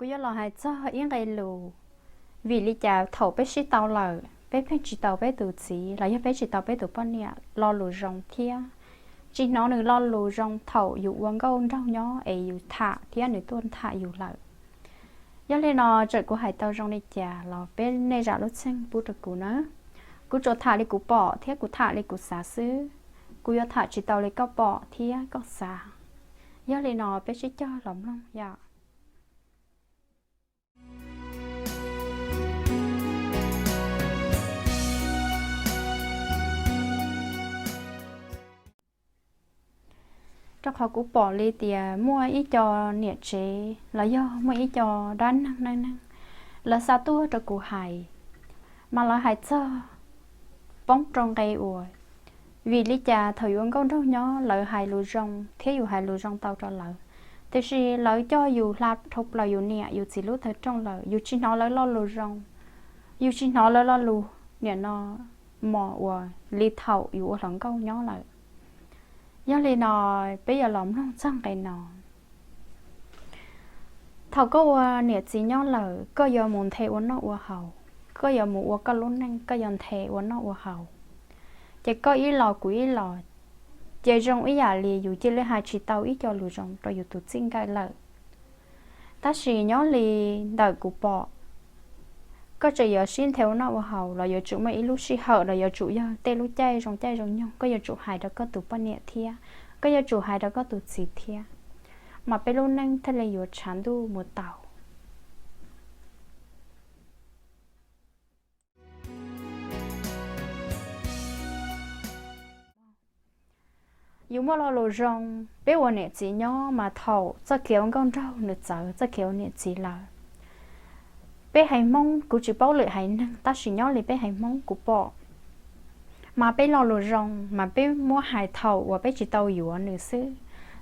Kuv yuav los hais txog ib nqe lus, vim li cas thaum peb sib tau lawm peb pheej tsis tau peb tus txiv los yog peb tsis tau peb tus poj niam lo lus zoo thiab tsis hnov nws lo lus zoo thaum yus ua nkauj nraug nyob es yus tham thiab nws tuaj tham yus lawm. Yog li no, txawm kuv hais tau zoo li cas los peb nej zam lub txim pub rau kuv nawb. Kuv tsuas tham li kuv pom thiab kuv tham li kuv xav xwb. Kuv yuav tham tsis tau li koj pom thiab koj xav. Yog li no peb sib cog los mloog yom. Rau qhov kuv pom li tias muaj ib co niam tsev los yog muaj ib co dab neeg neej neeg, lawv xa tuaj rau kuv hais, mas lawv hais txog poob rau nqe uas vim li cas thaum yus ua nkauj nraug nyob lawv hais lus zoo thiab yus hais lus zoo tau rau lawv, tiam sis lawv coj yus hla dhau plaws yus niam yus txiv lub tawg rooj lawm, yus tsis hnov lawv lo lus zoo, yus tsis hnov lawv lo lus niam no mos uas li thaum yus ua hluas nkauj nyob lawm. Yog li no, peb yuav los mloog txog nqe no. Thaum koj ua niam txiv nyob lawm, koj yuav mus nthe ua noj ua haus, koj yuav mus ua koj lub neej, koj yuav nthe ua noj ua haus. Ces koj ib los kuv ib los, ces zoo ib yam li yus cia li hais tsis tau ib co lus zoo rau yus tus txij nkawm lawm. Tab sis nyob li ntawm kuv pom, koj tseem yuav sib nthe ua noj ua haus los yuav tsum muaj ib lub sij hawm los yuav tsum yog tej lub caij zoo caij zoo nyoog koj yuav tsum hais rau koj tus poj niam thiab koj yuav tsum hais rau koj tus txiv thiab, mas peb lub neej thiaj li yuav tshav ntuj mus tau. Yus muaj lo lus zoo, peb ua niam txiv nyob mas thaum txoj kev ua nkauj nraug nws txawv txoj kev ua niam txiv lawm. Peb haiv Hmoob, kuv tsis paub lwm haiv neeg tab sis nyob li peb haiv Hmoob kuv pom, mas peb lo lus zoo mas peb muab hais thaum uas peb tsis tau yuav nws xwb.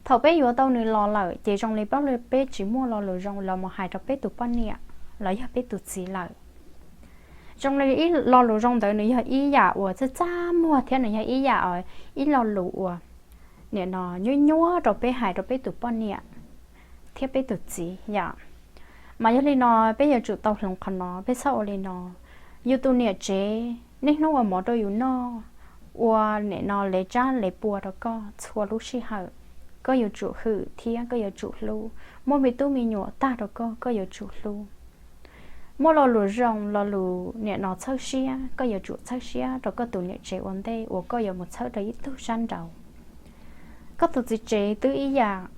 Thaum peb yuav tau nws los lawm ces zoo li peb tsis muaj lo lus zoo los mus hais rau peb tus poj niam los yog peb tus txiv lawm. Zoo li ib lo lus zoo ntawd nws yog ib yam uas txaj txaj muag thiab nws yog ib yam, ib lo lus uas nim no nyuaj nyuaj rau peb hais rau peb tus poj niam thiab peb tus txiv yom. Mas yog li no, peb yuav tsum tau hloov qhov no, peb txhob ua li no. Yus tus niam tsev niaj hnub ua mov rau yus noj, ua nim no lev tsab lev pua rau koj txhua lub sij hawm, koj yuav tsum hwm thiab koj yuav tsum hlub. Muaj me tub me nyuam tag rau koj, koj yuav tsum hlub. Muaj lo lus zoo, lo lus nim no txhawb siab, koj yuav tsum txhawb siab rau koj tus niam tsev ua ntej uas koj yuav mus txhawb rau ib tug sab nraud. Koj tus txiv tsev twb ib yam.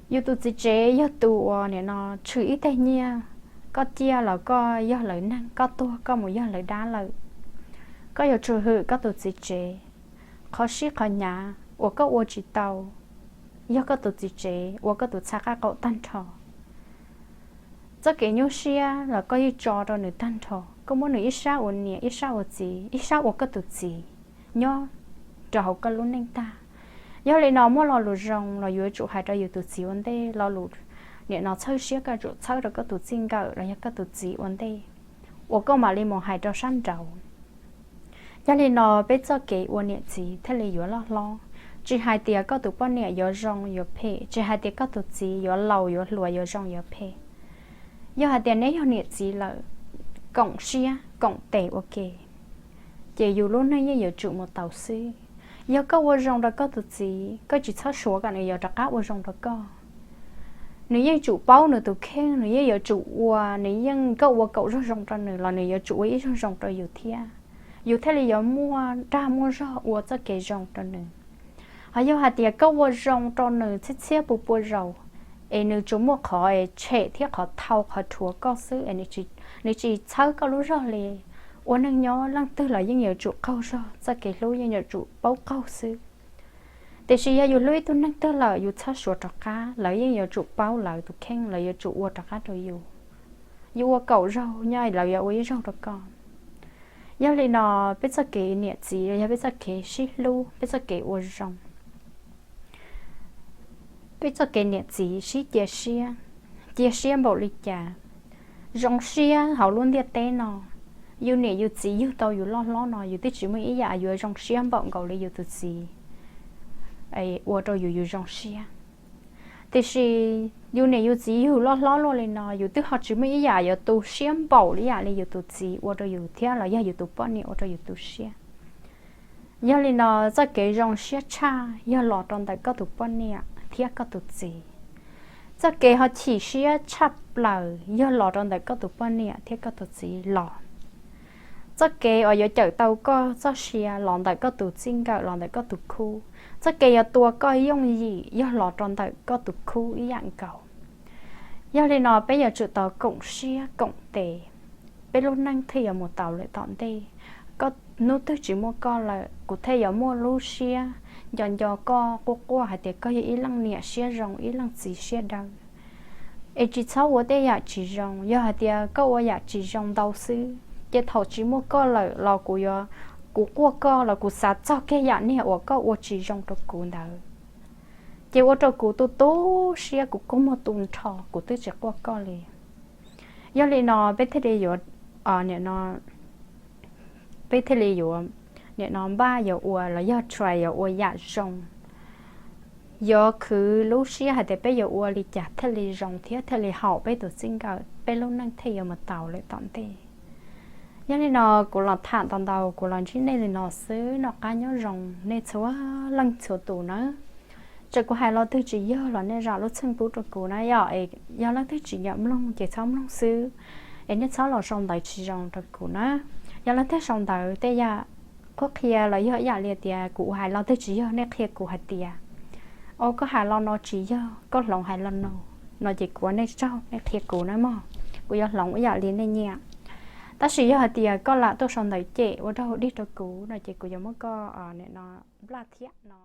Yus tus txiv tsev yog tus uas nim no tshwm ib teg nyiaj, koj ciaj los koj yog lawv neeg, koj tuag koj mus yog lawv dab lawm. Koj yuav tsum hwm koj tus txiv tsev. Qhov sib qhov hnyav uas koj ua tsis tau, yog koj tus txiv tsev ua koj tus txha qab qaum tag nrho. Txoj kev nyuaj siab los koj yeej tso rau nws tag nrho, koj muab nws ib sab ua niam ib sab ua txiv, ib sab ua koj tus txiv nyob rau hauv koj lub neej tag. Yog li no muaj lo lus zoo los yuav tsum hais rau yus tus txiv ua ntej, lo lus nim no txhawb siab koj tsum txhawb rau koj tus txij nkawm los yog koj tus txiv ua ntej, uas koj mam li mus hais rau sab nraud. Yog li no peb txoj kev ua niam txiv thiaj li yuav loj hlob. Tsis hais tias koj tus poj niam yuav zoo yuav phem, tsis hais tias koj tus txiv yuav laus yuav hluas yuav zoo yuav phem, yog hais tias neb yog niam txiv lawm, koom siab koom tes ua ke, ces yus lub neej yeej yuav tsum mus tau xwb. Yog koj ua zoo rau koj tus txiv, koj tsis txhob suav kom nws yuav rov qab ua zoo rau koj. Nws yeej tsum paub nws tus kheej, nws yeej yuav tsum ua, nws yeej, koj ua kaum zaug zoo rau nws los nws yuav tsum ua ib zaug zoo rau yus thiab, yus thiaj li yuav muaj dag muaj zog ua txoj kev zoo rau nws. Ho yog hais tias koj ua zoo rau nws txhiab txhiab pua pua zaus, es nws tsuas muaj qhov es tshem thiab qhov thau qhov rhuav koj xwb es nws tsis txhawb koj lub zog li. Ua neej nyob leej twg los yeej yuav tsum qaug zog, txoj kev hlub yeej yuav tsum paub qaug xwb. Tiam sis yog yus hlub ib tug neeg twg lawm yus txhob suav rov qab, lawv yeej yuav tsum paub lawv tus kheej, lawv yuav tsum ua rov qab rau yus. Yus ua kaum zaug nyob lawv yuav ua ib zaug rau koj. Yog li no, peb txoj kev niam txiv los yog peb txoj kev sib hlub, peb txoj kev ua zoo, peb txoj kev niam txiv sib cia siab, cia siab npaum li cas? Zoo siab hauv lub ntiaj teb no, yus niam yus txiv yug tau yus loj hlob no yus twb tsis muaj ib yam yuav zoo siab npaum nkaus li yus tus txiv ua rau yus yus zoo siab. Tiam sis yus niam yus txiv yug loj hlob luaj li no, yus twb ho tsis muaj ib yam yuav tu siab npaum li yam li yus tus txiv ua rau yus thiab los yog yus tus poj niam ua rau yus tu siab. Yog li no, txoj kev zoo siab tshaj yog los rau ntawm koj tus poj niam thiab koj tus txiv. Txoj kev ho chim siab tshaj plaws yog los rau ntawm koj tus poj niam thiab koj tus txiv los. Txoj kev uas yuav cawm tau koj txoj sia los ntawm koj tus txij nkawm, los ntawm koj tus khub. Txoj kev yuav tua koj yooj yim yog los rau ntawm koj tus khub ib yam nkaus. Yog li no peb yuav tsum tau koom siab koom tes, peb lub neej thiaj yuav mus tau lawm tom ntej. Hnub twg tsis muaj koj lawm, kuv thiaj yuav muaj lub siab nco nco koj, quaj quaj hais tias koj yog ib leej niam siab zoo, ib leej txiv siab dawb. Es tsis txhob ua tej yam tsis zoo. Yog hais tias koj ua yam tsis zoo ntau xwb, ces thaum tsis muaj koj lawm los kuv yuav, kuv quaj koj los kuv xav txog kiag yam niag uas koj ua tsis zoo rau kuv ntawd, ces ua rau kuv tu tu siab, kuv kua muag tu nrho, kuv twb tsis quaj koj li. Yog li no peb thiaj li yuav, nim no, peb thiaj li yuav, nim no npaj yuav ua los yog try yuav ua yam zoo, yuav khwv lub siab hais tias peb yuav ua li cas thiaj li zoo thiab thiaj li haum peb tus txij nkawm, peb lub neej thiaj yuav mus tau lawm tom ntej. Yog li no kuv los tham ntau ntau, kuv los ntsib nej li no xwb, noj qab nyob zoo nej txhua leej txhua tus nawb. Txawm kuv hais lo twg tsis yog los nej zam lub txim pub rau kuv na yom. Es yog leej twg tsis nyiam mloog ces txhob mloog xwb, es nej txhob los sau ntawv tsis zoo rau kuv na. Yog leej twg sau ntawv tej yam qhuab qhia los yog ib yam li tias kuv hais lo twg tsis yog nej qhia kuv hais tias, o koj hais lo no tsis yog, koj hloov hais lo no, no ces kuv ua nej tsaug nej qhia kuv na mog, kuv yuav hloov ib yam li nej nyiam. Tab sis yog hais tias koj lam tuaj sau ntawv cem ua rau dig rau kuv no ces kuv yuav muab koj, nim no, block thiab no.